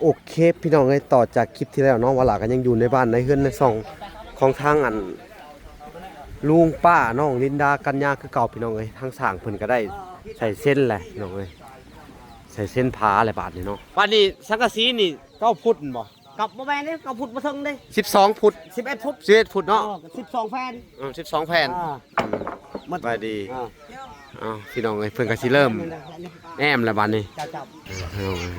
ໂອເຄພີ່ນ້ອງເອີຍ ຕໍ່ຈາກຄລິບທີ່ແລ້ວເນາະ ວາລາກໍຍັງຢູ່ໃນບ້ານໃນເຮືອນໃນຊ່ອງຂອງທາງອັນລຸງປ້ານ້ອງລິນດາກັນຍາຄືເກົ່າພີ່ນ້ອງເອີຍ. ທາງຊ່າງເພິ່ນກໍໄດ້ໃສ່ເຊັນແຫຼະພີ່ນ້ອງເອີຍ ໃສ່ເຊັນຜາແຫຼະບາດນີ້ເນາະ. ບາດນີ້ສັງກະສີນີ້ເກົ້າຟຸດແມ່ນບໍ່? ກັບບໍ່ແມ່ນເດ້ ເກົ້າຟຸດບໍ່ເຖິງເດ້ ສິບສອງຟຸດ ສິບເອັດຟຸດ ສິບເອັດຟຸດເນາະ ເອີ ສິບສອງແຜ່ນ ເອີ ສິບສອງແຜ່ນ ອ່າ ອືມ ໝົດ ສະບາຍດີ ອ່າ ເອົ້າ ພີ່ນ້ອງເອີຍ ເພິ່ນກໍຊິເລີ່ມແອ້ມແລ້ວບາດນີ້ ເຈົ້າໆ ເອີ ພີ່ນ້ອງເອີຍ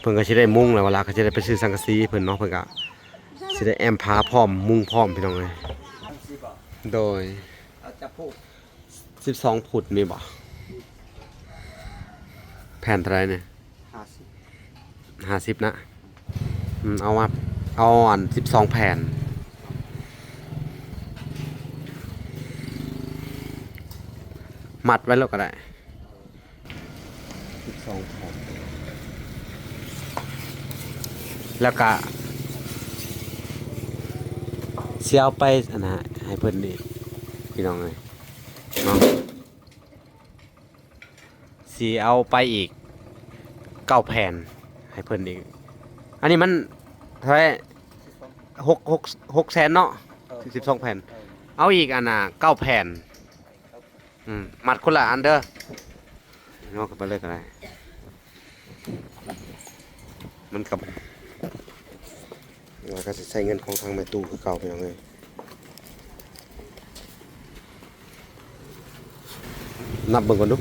ເພິ່ນກໍຊິໄດ້ມຸງແລ້ວ ວາລາກໍຊິໄດ້ໄປຊື້ສັງກະສີເພິ່ນເນາະ ເພິ່ນກໍຊິໄດ້ແອ້ມຜາພ້ອມ ມຸງພ້ອມ ພີ່ນ້ອງເອີຍ ໂດຍ ເອົາຈັບຜູ້ ສິບສອງຟຸດມີບໍ່? ແຜ່ນເທົ່າໃດນີ້? ຫ້າສິບ ຫ້າສິບນະ ອືມ ເອົາມາ ເອົາອັນສິບສອງແຜ່ນ ມັດໄວ້ໂລດກໍໄດ້ ສິບສອງແຜ່ນ ແລ້ວກະຊິເອົາໄປອັນນ່າໃຫ້ເພິ່ນອີກ ພີ່ນ້ອງເອີຍ ເນາະ ຊິເອົາໄປອີກເກົ້າແຜ່ນໃຫ້ເພິ່ນອີກ ອັນນີ້ມັນເທົ່າໃດ? ຫົກ ຫົກ ຫົກແສນເນາະ ເອີ ສິບສອງແຜ່ນ ເອີ ເອົາອີກອັນນ່າເກົ້າແຜ່ນ ອືມ ມັດຄົນລະອັນເດີ ເນາະ ເອົາໄປເລີຍກໍໄດ້ ມັນກໍ ແລ້ວກໍຊິໃຊ້ເງິນຂອງທາງແມ່ຕູ້ຄືເກົ່າ ພີ່ນ້ອງເອີຍ ນັບເບິ່ງກ່ອນດູ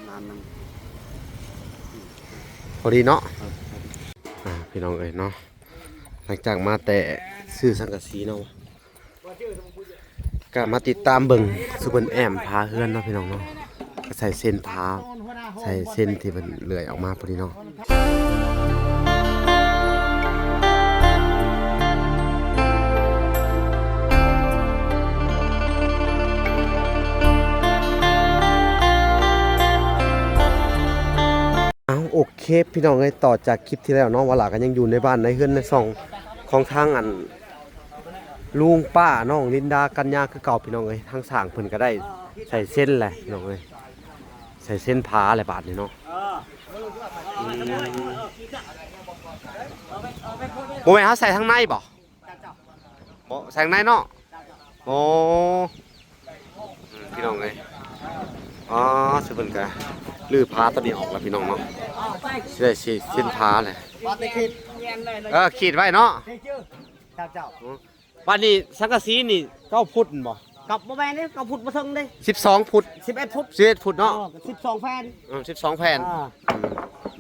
ລ້ານໜຶ່ງ ພໍດີເນາະ ເອີ ອ່າ ພີ່ນ້ອງເອີຍເນາະ ຫຼັງຈາກມາແຕ່ຊື້ສັງກະສີເນາະ ກະມາຕິດຕາມເບິ່ງສູ່ເພິ່ນແອ້ມຝາເຮືອນເນາະ ພີ່ນ້ອງເນາະ ກະໃສ່ເສັ້ນຜາ ໃສ່ເສັ້ນທີ່ເພິ່ນເລື່ອຍອອກມາພໍດີເນາະ. ເອົາ ໂອເຄພີ່ນ້ອງເອີຍ ຕໍ່ຈາກຄລິບທີ່ແລ້ວເນາະ ວາລາກໍຍັງຢູ່ໃນບ້ານໃນເຮືອນໃນຊ່ອງຂອງທາງອັນລຸງປ້ານ້ອງລິນດາກັນຍາຄືເກົ່າພີ່ນ້ອງເອີຍ. ທາງຊ່າງເພິ່ນກໍໄດ້ໃສ່ເຊັນແຫຼະພີ່ນ້ອງເອີຍ ໃສ່ເຊັນຜາແຫຼະບາດນີ້ເນາະ. ບໍ່ແມ່ນເຮົາໃສ່ທາງໃນບໍ່? ບໍ່ ແສງໃນເນາະ ໂອ້ ອືມ ພີ່ນ້ອງເອີຍ ອໍ ຊິເພິ່ນກະຮື້ຜາຕົວນີ້ອອກແລ້ວພີ່ນ້ອງເນາະ ຊິໄດ້ຊິເຊັນຜາແຫຼະ ເອີ ຂີດໄວ້ເນາະ ເຈົ້າ ເຈົ້າ ອືມ ບາດນີ້ສັງກະສີນີ້ເກົ້າຟຸດແມ່ນບໍ່? ກັບບໍ່ແມ່ນເດ້ ເກົ້າຟຸດບໍ່ເຖິງເດ້ ສິບສອງຟຸດ ສິບເອັດຟຸດ ສິບເອັດຟຸດເນາະ ເອີ ສິບສອງແຜ່ນ ເອີ ສິບສອງແຜ່ນ ອ່າ ອື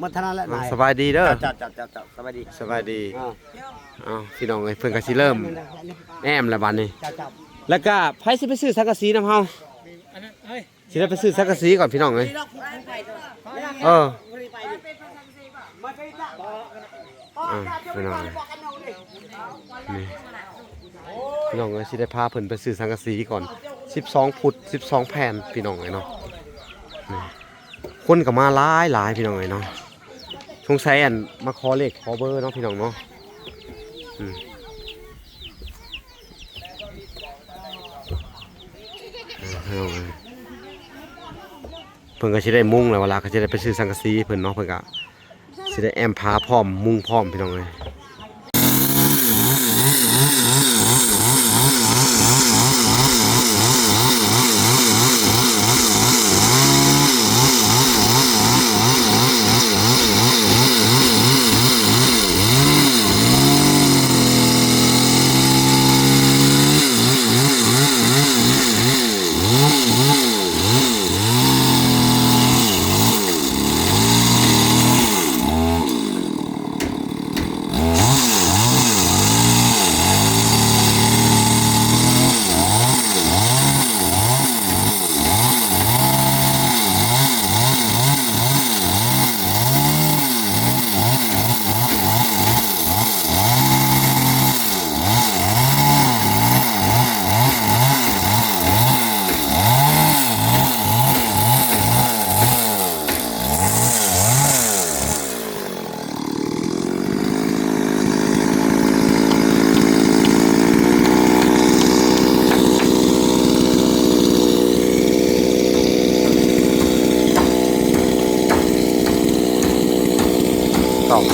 ມ ໝົດເທົ່ານັ້ນແຫຼະ ອ່າ ນາຍ ສະບາຍດີເດີ ເຈົ້າ ເຈົ້າ ເຈົ້າ ສະບາຍດີ ສະບາຍດີ ອ່າ ເອົ້າ ພີ່ນ້ອງເອີຍ ເພິ່ນກໍຊິເລີ່ມແອ້ມແລ້ວບາດນີ້ ເຈົ້າ ເຈົ້າ ແລ້ວກໍໃຜຊິໄປຊື້ສັງກະສີນຳເຮົາ? ອັນນັ້ນເອີຍ ຊິໄດ້ໄປຊື້ສັງກະສີກ່ອນພີ່ນ້ອງເອີຍ ເອີ ອ່າ ພີ່ນ້ອງເອີຍ ນີ້ ພີ່ນ້ອງເອີຍ ຊິໄດ້ພາເພິ່ນໄປຊື້ສັງກະສີກ່ອນ ສິບສອງຟຸດ ສິບສອງແຜ່ນ ພີ່ນ້ອງເອີຍເນາະ ນີ້ ຄົນກໍມາຫຼາຍໆ ພີ່ນ້ອງເອີຍເນາະ ສົງໄສອັນມາຂໍເລກຂໍເບີເນາະ ພີ່ນ້ອງເນາະ ອືມ ເພິ່ນກໍຊິໄດ້ມຸງແລ້ວ ວາລາກໍຊິໄດ້ໄປຊື້ສັງກະສີເພິ່ນເນາະ ເພິ່ນກໍຊິໄດ້ແອ້ມຝາພ້ອມ ມຸງພ້ອມ ພີ່ນ້ອງເອີຍ. ໂອ້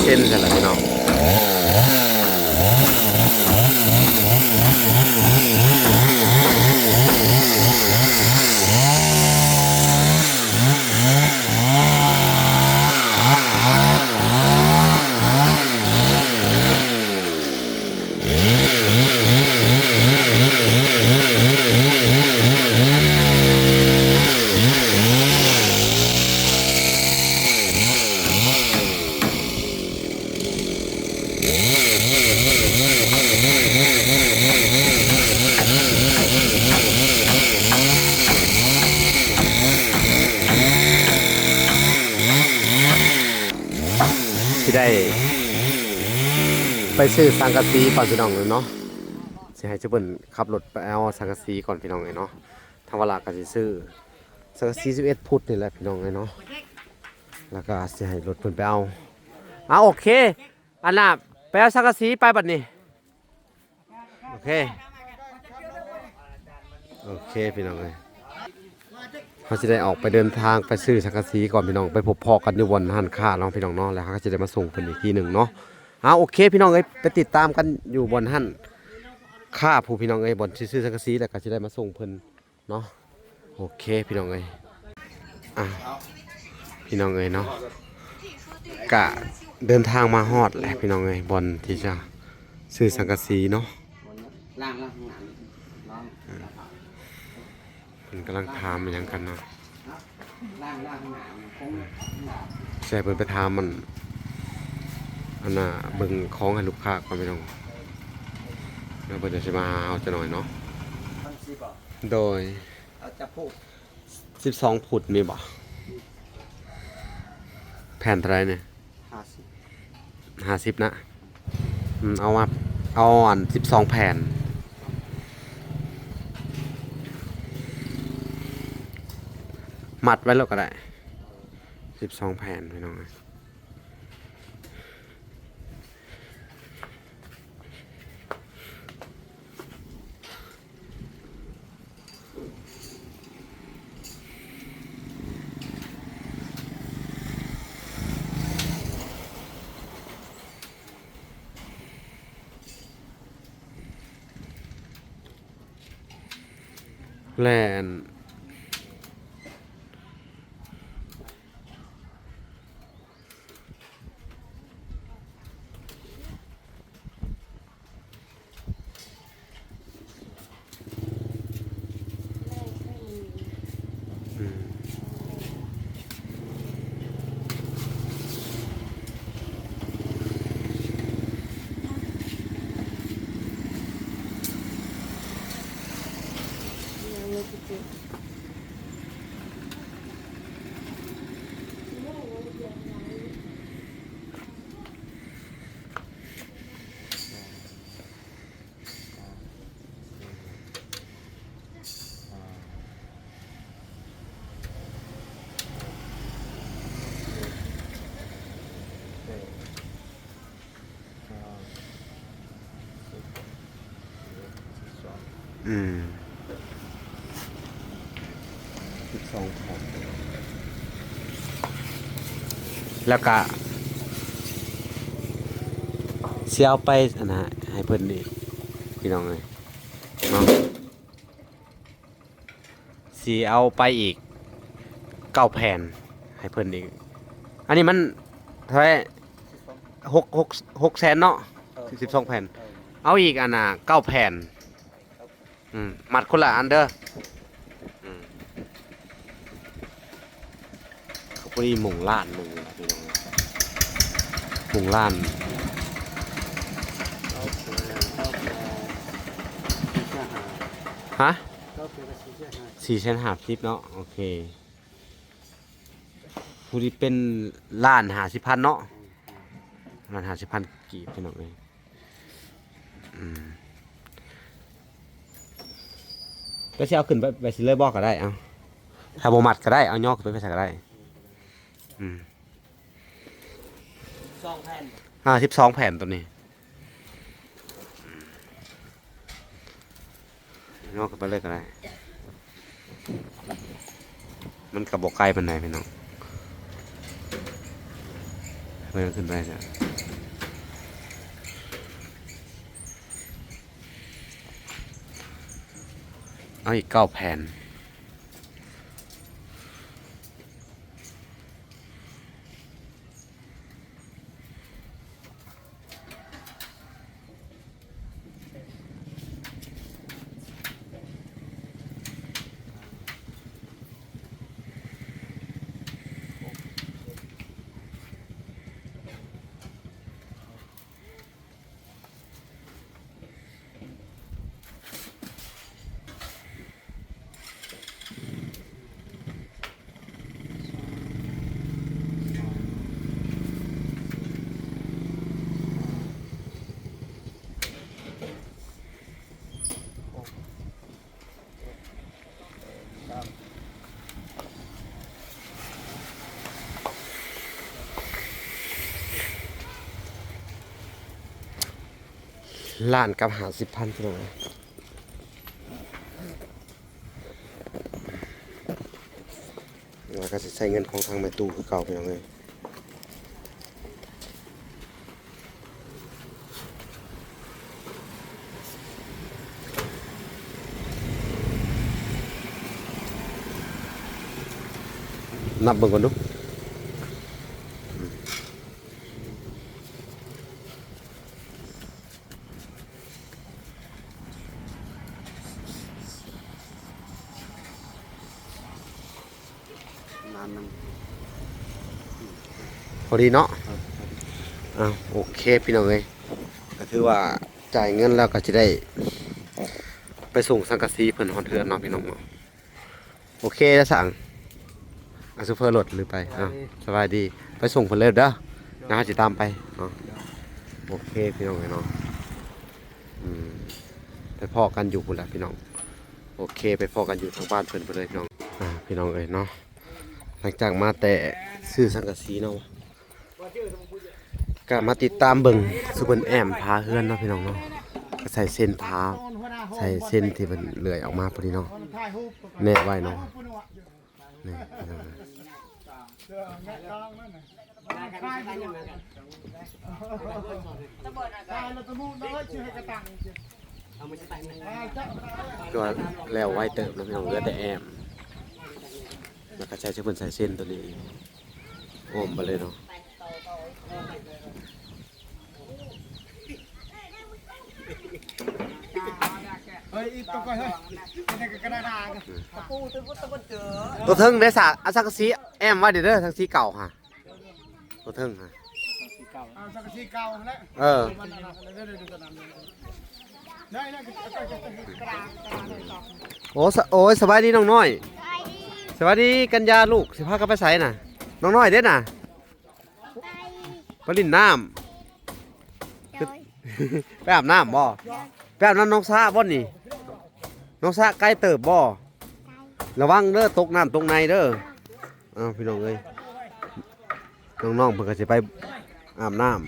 ເຊັ່ນຊັ້ນລະພີ່ນ້ອງ. ຊິໄດ້ໄປຊື້ສັງກະສີກ່ອນພີ່ນ້ອງເອີຍເນາະ, ຊິໃຫ້ເຈົ້າເພິ່ນຂັບລົດໄປເອົາສັງກະສີກ່ອນພີ່ນ້ອງເອີຍເນາະ. ທາງວາລະກໍຊິຊື້ສັງກະສີສິບເອັດຟຸດນີ້ແຫຼະພີ່ນ້ອງເອີຍເນາະ, ແລ້ວກໍຊິໃຫ້ລົດເພິ່ນໄປເອົາ. ເອົາ ໂອເຄ ອັນນ່າ ໄປເອົາສັງກະສີໄປບັດນີ້. ໂອເຄ ໂອເຄພີ່ນ້ອງເອີຍ, ເຮົາຊິໄດ້ອອກໄປເດີນທາງໄປຊື້ສັງກະສີກ່ອນພີ່ນ້ອງ, ໄປພົບພໍ້ກັນຢູ່ບ່ອນຮ້ານຄ້າເນາະພີ່ນ້ອງເນາະ, ແລ້ວເຮົາກໍຊິໄດ້ມາສົ່ງເພິ່ນອີກທີໜຶ່ງເນາະ. ເອົາ ໂອເຄພີ່ນ້ອງເອີຍ, ໄປຕິດຕາມກັນຢູ່ບ່ອນຮ້ານຄ້າພຸ້ນພີ່ນ້ອງເອີຍ, ບ່ອນຊິຊື້ສັງກະສີ ແລ້ວກໍຊິໄດ້ມາສົ່ງເພິ່ນ ເນາະ. ໂອເຄພີ່ນ້ອງເອີຍ, ອ່າ ພີ່ນ້ອງເອີຍເນາະ, ກະເດີນທາງມາຮອດແລ້ວພີ່ນ້ອງເອີຍ, ບ່ອນທີ່ຈະຊື້ສັງກະສີເນາະ. ເພິ່ນກຳລັງຖາມອີ່ຫຍັງກັນເນາະ, ໃສ່ເພິ່ນໄປຖາມ ອັນ ອັນນ່າ ເບິ່ງຂອງໃຫ້ລູກຄ້າກ່ອນພີ່ນ້ອງ, ແລ້ວເພິ່ນຈະຊິມາຫາເຮົາຈັກໜ້ອຍເນາະ. ໂດຍ ເອົາຈັກຜູ້ ສິບສອງຟຸດມີບໍ່? ແຜ່ນເທົ່າໃດນີ້? ຫ້າສິບ ຫ້າສິບນະ. ອືມ ເອົາມາ ເອົາອັນສິບສອງແຜ່ນ, ມັດໄວ້ໂລດກໍໄດ້ ສິບສອງແຜ່ນ ພີ່ນ້ອງເອີຍ. ແລ່ນ ອືມ ອືມ ສິບສອງຂອງ ແລ້ວກະຊິເອົາໄປ ອັນນ່າ ໃຫ້ເພິ່ນອີກ ພີ່ນ້ອງເອີຍເນາະ. ຊິເອົາໄປອີກເກົ້າແຜ່ນໃຫ້ເພິ່ນອີກ. ອັນນີ້ມັນເທົ່າໃດ? ຫົກ ຫົກ ຫົກແສນເນາະ. ເອີ ສິບສອງແຜ່ນ. ເອີ ເອົາອີກອັນນ່າເກົ້າແຜ່ນ. ອືມ ມັດຄົນລະອັນເດີ. ອືມ ເຂົາພໍດີມຸງລ້ານໜຶ່ງນີ້ລະ ພີ່ນ້ອງເອີຍ ມຸງລ້ານ. ຮະ? ສີ່ແສນຫ້າສິບເນາະ. ໂອເຄ ຜູ້ທີ່ເປັນລ້ານຫ້າສິບພັນເນາະ. ລ້ານຫ້າສິບພັນກີບ ພີ່ນ້ອງເອີຍ. ອືມ ກໍຊິເອົາຂຶ້ນໄປ ໄປຊິເລີຍບໍ່ກໍໄດ້. ເອົາ ຖ້າບໍ່ມັດກໍໄດ້ ເອົາຍໍຂຶ້ນໄປ ໄປໃສກໍໄດ້. ອືມ ສອງແຜ່ນ ອ່າ ສິບສອງແຜ່ນໂຕນີ້. ຍໍຂຶ້ນໄປເລີຍກໍໄດ້ ມັນກໍບໍ່ໄກປານໃດ ພີ່ນ້ອງ. ເບິ່ງຂຶ້ນໄປຊະ. ເອົາອີກເກົ້າແຜ່ນ. ລ້ານກັບຫ້າສິບພັນ ພີ່ນ້ອງເອີຍ. ແລ້ວກໍຊິໃຊ້ເງິນຂອງທາງແມ່ຕູ້ຄືເກົ່າ ພີ່ນ້ອງເອີຍ. ນັບເບິ່ງກ່ອນດູ. ປະມານນັ້ນ ພໍດີເນາະ. ເອີ ພໍດີ. ອ້າວ ໂອເຄ ພີ່ນ້ອງເອີຍ ກໍຖືວ່າຈ່າຍເງິນແລ້ວກໍຊິໄດ້ໄປສົ່ງສັງກະສີເພິ່ນຮອດເຮືອນເນາະ ພີ່ນ້ອງເນາະ. ໂອເຄແລ້ວສັງ ອ່ະ ໂຊເຟີລົດຫຼືໄປ? ສະບາຍດີ ອ່າ ສະບາຍດີ ໄປສົ່ງເພິ່ນເລີຍເດີ ເດີ ດຽວເຮົາຊິຕາມໄປເນາະ. ໂອເຄ ພີ່ນ້ອງເອີຍເນາະ ອືມ ໄປພໍ້ກັນຢູ່ພຸ້ນລະ ພີ່ນ້ອງ. ໂອເຄ ໄປພໍ້ກັນຢູ່ທາງບ້ານເພິ່ນພຸ້ນເລີຍ ພີ່ນ້ອງ. ອ່າ ພີ່ນ້ອງເອີຍເນາະ ຫຼັງຈາກມາແຕ່ຊື້ສັງກະສີເນາະ ກະມາຕິດຕາມເບິ່ງ ຊຸມເພິ່ນແອ້ມຝາເຮືອນເນາະ ພີ່ນ້ອງເນາະ. ກະໃສ່ເສັ້ນຝາ ໃສ່ເສັ້ນທີ່ເພິ່ນເລື່ອຍອອກມາພໍດີເນາະ ແນະໄວ້ເນາະ. ນີ້ ພີ່ນ້ອງເອີຍ ກໍແລ້ວໄວເຕີບເນາະ ພີ່ນ້ອງ ເຫຼືອແຕ່ແອ້ມ ແລ້ວກໍໃຊ້ ໃຊ້ເພິ່ນໃສ່ເສັ້ນຕົວນີ້ ອ້ອມໄປເລີຍເນາະ. ໂຕເທິງເດ້ສະ ເອົາສັງກະສີແອ້ມໄວ້ເດີ ສັງກະສີເກົ່າຫະ ໂຕເທິງຫະ ເອົາສັງກະສີເກົ່າຫັ້ນແຫຼະ. ເອີ ໂອ້ ສະ ໂອ້ຍ ສະບາຍດີນ້ອງນ້ອຍ ສະບາຍດີກັນຍາລູກ ຊິພາກັນໄປໃສນະ ນ້ອງນ້ອຍເດ້ນະ? ໄປຫຼິ້ນນ້ຳ ໂດຍ ໄປອາບນ້ຳບໍ່? ໂດຍ ໄປອາບນ້ຳໜອງສະບໍ່ນີ້? ໂດຍ ໜອງສະໄກເຕີບບໍ່? ໄກ ລະວັງເດີ ຕົກນ້ຳຕົກໃນເດີ. ອ້າວ ພີ່ນ້ອງເອີຍ ນ້ອງໆເພິ່ນກໍຊິໄປອາບນ້ຳ.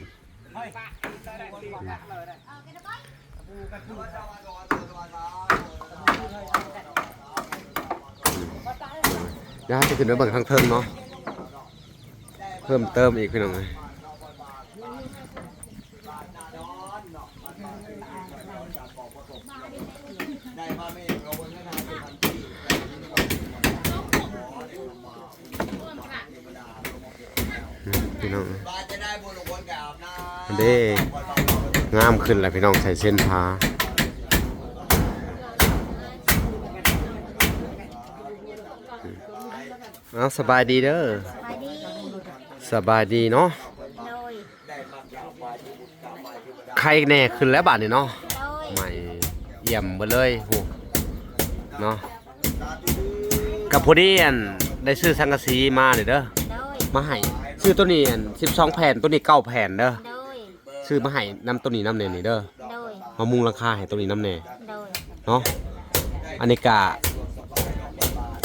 ດຽວເຮົາຊິຂຶ້ນໄປເບິ່ງທາງເທິງເນາະ ເພີ່ມເຕີມອີກ ພີ່ນ້ອງເອີຍ. ອືມ ພີ່ນ້ອງເອີຍ ເດ້ ງາມຂຶ້ນແລ້ວ ພີ່ນ້ອງ ໃສ່ເສັ້ນຜ້າ. ເອົາ ສະບາຍດີເດີ ສະບາຍດີ ສະບາຍດີເນາະ. ໂດຍ ໄຄແນ່ຂຶ້ນແລ້ວບາດນີ້ເນາະ. ໂດຍ ໃໝ່ ຢ້ຽມເບິດເລີຍ ໂຫ ເນາະ. ກໍພໍດີ ອັນ ໄດ້ຊື້ສັງກະສີມານີ້ເດີ ໂດຍ ມາໃຫ້ ຊື້ໂຕນີ້ ອັນ ສິບສອງແຜ່ນ ໂຕນີ້ເກົ້າແຜ່ນເດີ ໂດຍ ຊື້ມາໃຫ້ນຳໂຕນີ້ນຳແນ່ນີ້ເດີ ໂດຍ ມາມຸງຫຼັງຄາໃຫ້ໂຕນີ້ນຳແນ່ ໂດຍ ເນາະ. ອັນນີ້ກະ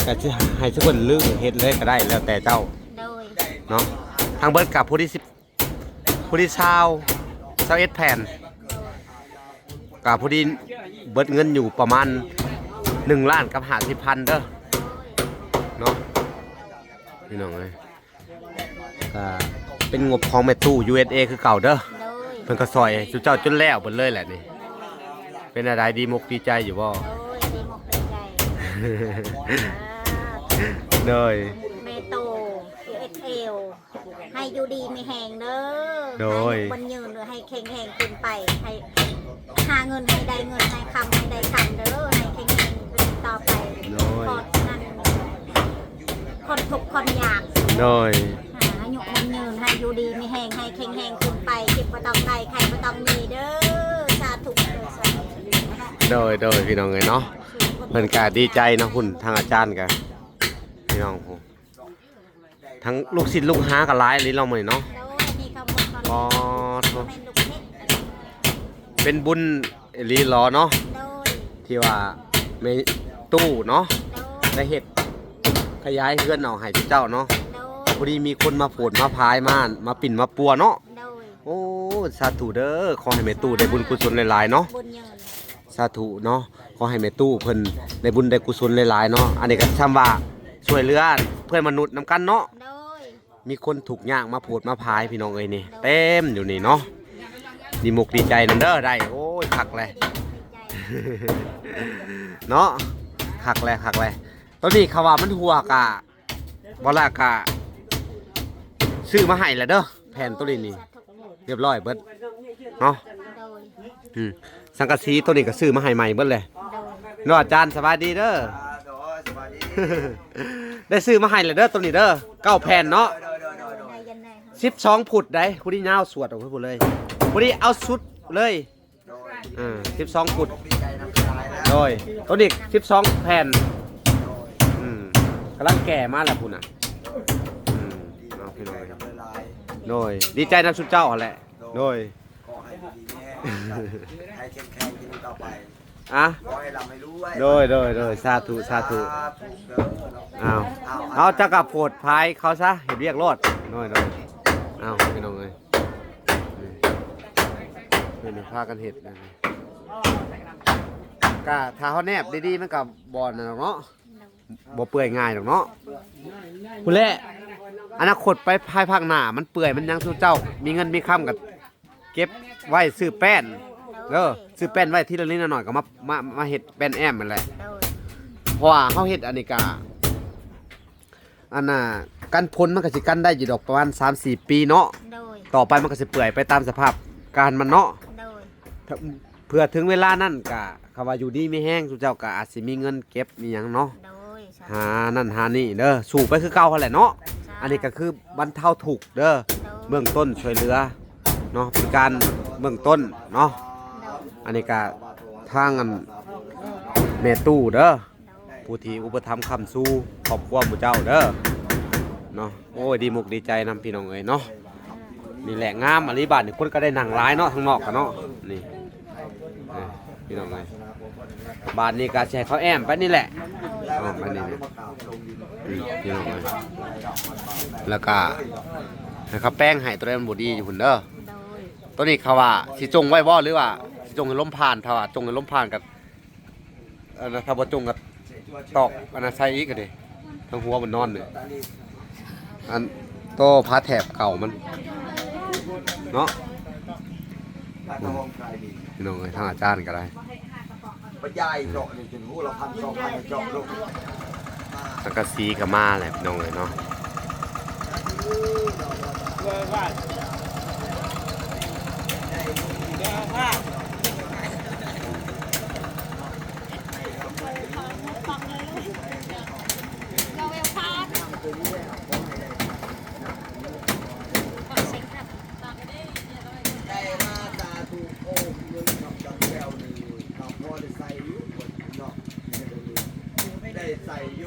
ກະຊິໃຫ້ຊຸມເພິ່ນລືມເຮັດເລີຍກໍໄດ້ ແລ້ວແຕ່ເຈົ້າ ໂດຍ ເນາະ. ທັງເບິດກະຜູ້ທີ່ສິບ ຜູ້ທີ່ຊາວ ຊາວເອັດແຜ່ນ ກະຜູ້ທີ່ເບິດເງິນຢູ່ປະມານໜຶ່ງລ້ານກັບຫ້າສິບພັນເດີ ເນາະ ພີ່ນ້ອງເອີຍ. ກະເປັນງົບຂອງແມ່ຕູ້ ຢູເອັສເອ ຄືເກົ່າເດີ ໂດຍ ເພິ່ນກໍຊ່ອຍຊຸມເຈົ້າຈົນແລ້ວເບິດເລີຍແຫຼະນີ້. ເປັນແນວໃດ ດີມົກດີໃຈຢູ່ບໍ່? ໂດຍ ດີມົກດີໃຈ ໂດຍ ແມ່ໂຕ ເອັສເອລ ໃຫ້ຢູ່ດີມີແຮງເດີ ໂດຍ ໃຫ້ມີຄວາມຍືນ ໃຫ້ແຂງແຮງຂຶ້ນໄປ ໃຫ້ຫາເງິນໃຫ້ໄດ້ເງິນ ໃຫ້ຄຳໃຫ້ໄດ້ຄຳເດີ ໃຫ້ແຂງແຮງຂຶ້ນຕໍ່ໄປ ໂດຍ ຄອນນັ້ນ ຄອນທຸກຄອນຍາກ ໂດຍ ອາຍຸໝັ້ນຍືນ ໃຫ້ຢູ່ດີມີແຮງ ໃຫ້ແຂງແຮງຂຶ້ນໄປ ເຈັບບໍ່ຕ້ອງໄດ້ ໄຂ້ບໍ່ຕ້ອງມີເດີ ສາທຸເດີ ສາທຸ ໂດຍ ໂດຍ ພີ່ນ້ອງເອີຍເນາະ ເພິ່ນກະດີໃຈເນາະ ພຸ້ນ ທາງອາຈານກະ ພີ່ນ້ອງ ທັງລູກສິດລູກຫາກໍຫຼາຍອີ່ຫຼີເນາະມື້ນີ້ເນາະ ໂດຍ ມີຄຳບອກ ອໍ ແມ່ນລູກເຮັດ ເປັນບຸນອີ່ຫຼີຫຼໍເນາະ ໂດຍ ທີ່ວ່າແມ່ຕູ້ເນາະ ໂດຍ ໄດ້ເຮັດຂະຫຍາຍເຮືອນອອກໃຫ້ເຈົ້າເນາະ ໂດຍ ພໍດີມີຄົນມາໂຜດມາພາຍມາ ມາປິ່ນມາປົວເນາະ ໂດຍ ໂອ້ ສາທຸເດີ ຂໍໃຫ້ແມ່ຕູ້ໄດ້ບຸນກຸສົນຫຼາຍໆເນາະ ບຸນຍືນ ສາທຸເນາະ ຂໍໃຫ້ແມ່ຕູ້ເພິ່ນໄດ້ບຸນໄດ້ກຸສົນຫຼາຍໆເນາະ ອັນນີ້ກໍຊ່ຳວ່າຊ່ວຍເຫຼືອເພື່ອນມະນຸດນຳກັນເນາະ ໂດຍ ມີຄົນທຸກຍາກມາໂຜດມາພາຍພີ່ນ້ອງເອີຍນີ້ ໂດຍ ເຕັມຢູ່ນີ້ເນາະ ດີມົກດີໃຈນຳເດີ ໄດ້ ໂອ້ຍ ຄັກແຫຼະ ເນາະ ຄັກແຫຼະ ຄັກແຫຼະ ໂຕນີ້ເຂົາວ່າມັນຮົ່ວກະ ບໍ່ລະກະຊື້ມາໃຫ້ແລ້ວເດີ ແຜ່ນໂຕນີ້ນີ້ ສາທຸ ລຽບລ້ອຍເບິດເນາະ ໂດຍ ອືມ ສັງກະສີໂຕນີ້ກໍຊື້ມາໃຫ້ໃໝ່ເບິດແຫຼະ ໂດຍ ເນາະ ອາຈານ ສະບາຍດີເດີ ໂດຍ ສະບາຍດີ ໄດ້ຊື້ມາໃຫ້ແລ້ວເດີ ໂຕນີ້ເດີ ເກົ້າແຜ່ນເນາະ ໂດຍ ໂດຍ ໂດຍ ໂດຍ ສິບສອງຟຸດໃດ໋ ຜູ້ນີ້ຍາວສວດອອກໄປພຸ້ນເລີຍ ຜູ້ນີ້ເອົາສຸດເລີຍ ໂດຍ ເອີ ສິບສອງຟຸດ ດີໃຈນຳຫຼາຍແລ້ວ ໂດຍ ໂຕນີ້ສິບສອງແຜ່ນ ໂດຍ ອືມ ກຳລັງແກ່ມາແລ້ວພຸ້ນນະ ໂດຍ ອືມ ເນາະ ພີ່ນ້ອງ ດີໃຈນຳຫຼາຍໆ ໂດຍ ດີໃຈນຳຊຸມເຈົ້າຫັ້ນແຫຼະ ໂດຍ ໂດຍ ຂໍໃຫ້ຢູ່ດີມີແຮງ ໃຫ້ເຂັ້ມແຂງຂຶ້ນຕໍ່ໄປ ອະ ຂໍໃຫ້ລ່ຳໃຫ້ລວຍ ໂດຍ ໂດຍ ໂດຍ ສາທຸ ສາທຸ ສາທຸເດີເນາະ ອ້າວ ເອົາ ເຈົ້າກໍໂຜດພາຍເຂົາຊະ ເຮັດວຽກໂລດ ໂດຍ ໂດຍ ອ້າວ ພີ່ນ້ອງເອີຍ ນີ້ ນີ້ພາກັນເຮັດ ກະຖ້າເຮົາແນບດີໆ ມັນກະບໍ່ນັ້ນດອກເນາະ ບໍ່ເປື່ອຍງ່າຍດອກເນາະ ພຸ້ນແຫຼະ ອະນາຄົດໄປພາຍພາກໜ້າ ມັນເປື່ອຍມັນຫຍັງ ຊຸມເຈົ້າມີເງິນມີຄຳກະເກັບໄວ້ຊື້ແປ້ນ ເອີ ຊື້ແປ້ນໄວ້ທີລະນິດລະໜ້ອຍ ກະມາ ມາ ມາເຮັດແປ້ນແອ້ມຫັ້ນແຫຼະ ໂດຍ ເພາະວ່າເຮົາເຮັດອັນນີ້ກະ ອັນນ່າ ກັນຝົນມັນກະຊິກັນໄດ້ຢູ່ດອກ ປະມານສາມສີ່ປີເນາະ ໂດຍ ຕໍ່ໄປມັນກະຊິເປື່ອຍໄປຕາມສະພາບການມັນເນາະ ໂດຍ ເພື່ອເຖິງເວລານັ້ນກະ ຄຳວ່າຢູ່ດີມີແຮງ ຊຸມເຈົ້າກະອາດຊິມີເງິນເກັບມີຫຍັງເນາະ ໂດຍ ຫານັ້ນຫານີ້ເດີ ສູ້ໄປຄືເກົ່າຫັ້ນແຫຼະເນາະ ສາທຸ ອັນນີ້ກະຄືບັນເທົາທຸກເດີ ໂດຍ ເບື້ອງຕົ້ນຊ່ວຍເຫຼືອເນາະ ເປັນການເບື້ອງຕົ້ນເນາະ ໂດຍ ອັນນີ້ກະທາງອັນແມ່ຕູ້ເດີ ຜູ້ທີ່ອຸປະຖຳຄ້ຳຊູຄອບຄົວໝູ່ເຈົ້າເດີເນາະ ໂອ້ຍ ດີມົກດີໃຈນຳພີ່ນ້ອງເອີຍເນາະ ນີ້ແຫຼະ ງາມອີ່ຫຼີ ບາດນີ້ຄົນກໍໄດ້ນັ່ງຫຼາຍເນາະ ທາງນອກກະເນາະ ນີ້ ເອີ ພີ່ນ້ອງເອີຍ ບາດນີ້ກໍຊິໃຫ້ເຂົາແອ້ມໄປນີ້ແຫຼະ ອ້ອມໄປນີ້ແຫຼະ ອືມ ພີ່ນ້ອງເອີຍ ແລ້ວກໍໃຫ້ເຂົາແປງໃຫ້ ໂຕໃດມັນບໍ່ດີຢູ່ພຸ້ນເດີ ໂຕນີ້ເຂົາວ່າຊິຈົ່ງໄວ້ບໍ່ ຫຼືວ່າຊິຈົ່ງໃຫ້ລົມຜ່ານ ຖ້າວ່າຈົ່ງໃຫ້ລົມຜ່ານກໍ ອັນນັ້ນ ຖ້າບໍ່ຈົງກໍຕອກອັນນັ້ນໃສ່ອີກກະເດ້ ທາງຫົວມັນນອນນີ້ ອັນໂຕຜ້າແຖບເກົ່າມັນເນາະ ພີ່ນ້ອງເອີຍ ທາງອາຈານກໍໄດ້ ບັນຍາຍເຈາະນີ້ຈົນຫົວລະພັນສອງພັນເຈາະລົງ ສັງກະສີກໍມາແຫຼະ ພີ່ນ້ອງເອີຍເນາະ.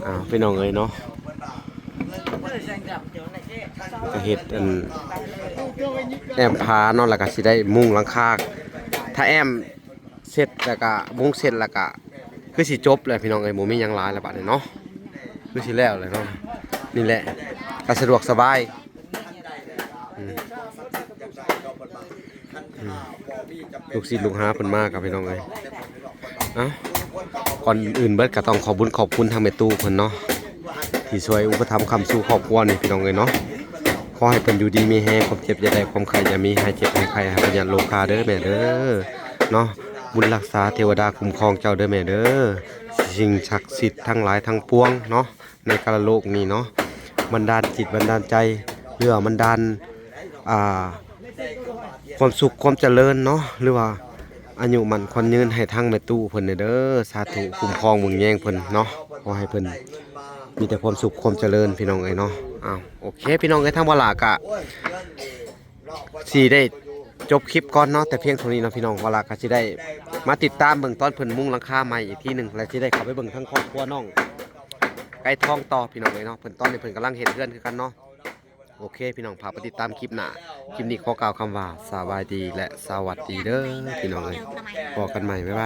ອ້າວ ພີ່ນ້ອງເອີຍເນາະ ກະເຮັດອັນແອ້ມຝາເນາະ ແລ້ວກະຊິໄດ້ມຸງຫຼັງຄາ ຖ້າແອ້ມເສັດແລ້ວກະມຸງເສັດແລ້ວກະຄືຊິຈົບແລ້ວ ພີ່ນ້ອງເອີຍ ບໍ່ມີຫຍັງຫຼາຍແລ້ວບາດນີ້ເນາະ ຄືຊິແລ້ວແລ້ວເນາະ ນີ້ແຫຼະ ກະສະດວກສະບາຍ ອືມ ອືມ ລູກສິດລູກຫາເພິ່ນມາກັບ ພີ່ນ້ອງເອີຍ ເອົ້າ ກ່ອນອື່ນເບິດກໍຕ້ອງຂອບບຸນຂອບຄຸນທາງແມ່ຕູ້ເພິ່ນເນາະ ທີ່ຊ່ວຍອຸປະຖຳຄ້ຳຊູຄອບຄົວນີ້ ພີ່ນ້ອງເອີຍເນາະ ຂໍໃຫ້ເພິ່ນຢູ່ດີມີແຮງ ຄວາມເຈັບຢ່າໄດ້ ຄວາມໄຂ້ຢ່າມີ ຫາຍເຈັບຫາຍໄຂ້ ຫາຍພະຍາດໂລຄາເດີແມ່ເດີເນາະ. ບຸນຮັກສາເທວະດາຄຸ້ມຄອງເຈົ້າເດີແມ່ເດີ ສິ່ງສັກສິດທັງຫຼາຍທັງປວງເນາະ ໃນກາລະໂລກນີ້ເນາະ ບັນດານຈິດບັນດານໃຈ ຫຼືວ່າບັນດານ ອ່າ ຄວາມສຸກຄວາມຈະເລີນເນາະ ຫຼືວ່າອາຍຸໝັ້ນຂວັນຍືນໃຫ້ທາງແມ່ຕູ້ເພິ່ນແດ່ເດີ ສາທຸ ຄຸ້ມຄອງເບິ່ງແຍງເພິ່ນເນາະ ຂໍໃຫ້ເພິ່ນມີແຕ່ຄວາມສຸກຄວາມຈະເລີນ ພີ່ນ້ອງເອີຍເນາະ. ອ້າວ ໂອເຄ ພີ່ນ້ອງເອີຍ ທາງວາລາກະ ຊິໄດ້ຈົບຄລິບກ່ອນເນາະ ແຕ່ພຽງເທົ່ານີ້ເນາະ ພີ່ນ້ອງ. ວາລາກໍຊິໄດ້ມາຕິດຕາມເບິ່ງຕອນເພິ່ນມຸງຫຼັງຄາໃໝ່ອີກທີໜຶ່ງ ແລະ ຊິໄດ້ເຂົ້າໄປເບິ່ງທາງຄອບຄົວນ້ອງໄກ່ທອງຕໍ່ ພີ່ນ້ອງເອີຍເນາະ. ເພິ່ນ ຕອນນີ້ເພິ່ນກຳລັງເຮັດເຮືອນຄືກັນເນາະ. ໂອເຄ ພີ່ນ້ອງ ຝາກໄປຕິດຕາມຄລິບໜ້າ. ຄລິບນີ້ຂໍກ່າວຄຳວ່າ ສະບາຍດີ ແລະ ສະຫວັດດີເດີ ພີ່ນ້ອງເອີຍ. ພໍ້ກັນໃໝ່ ບາຍບາຍ.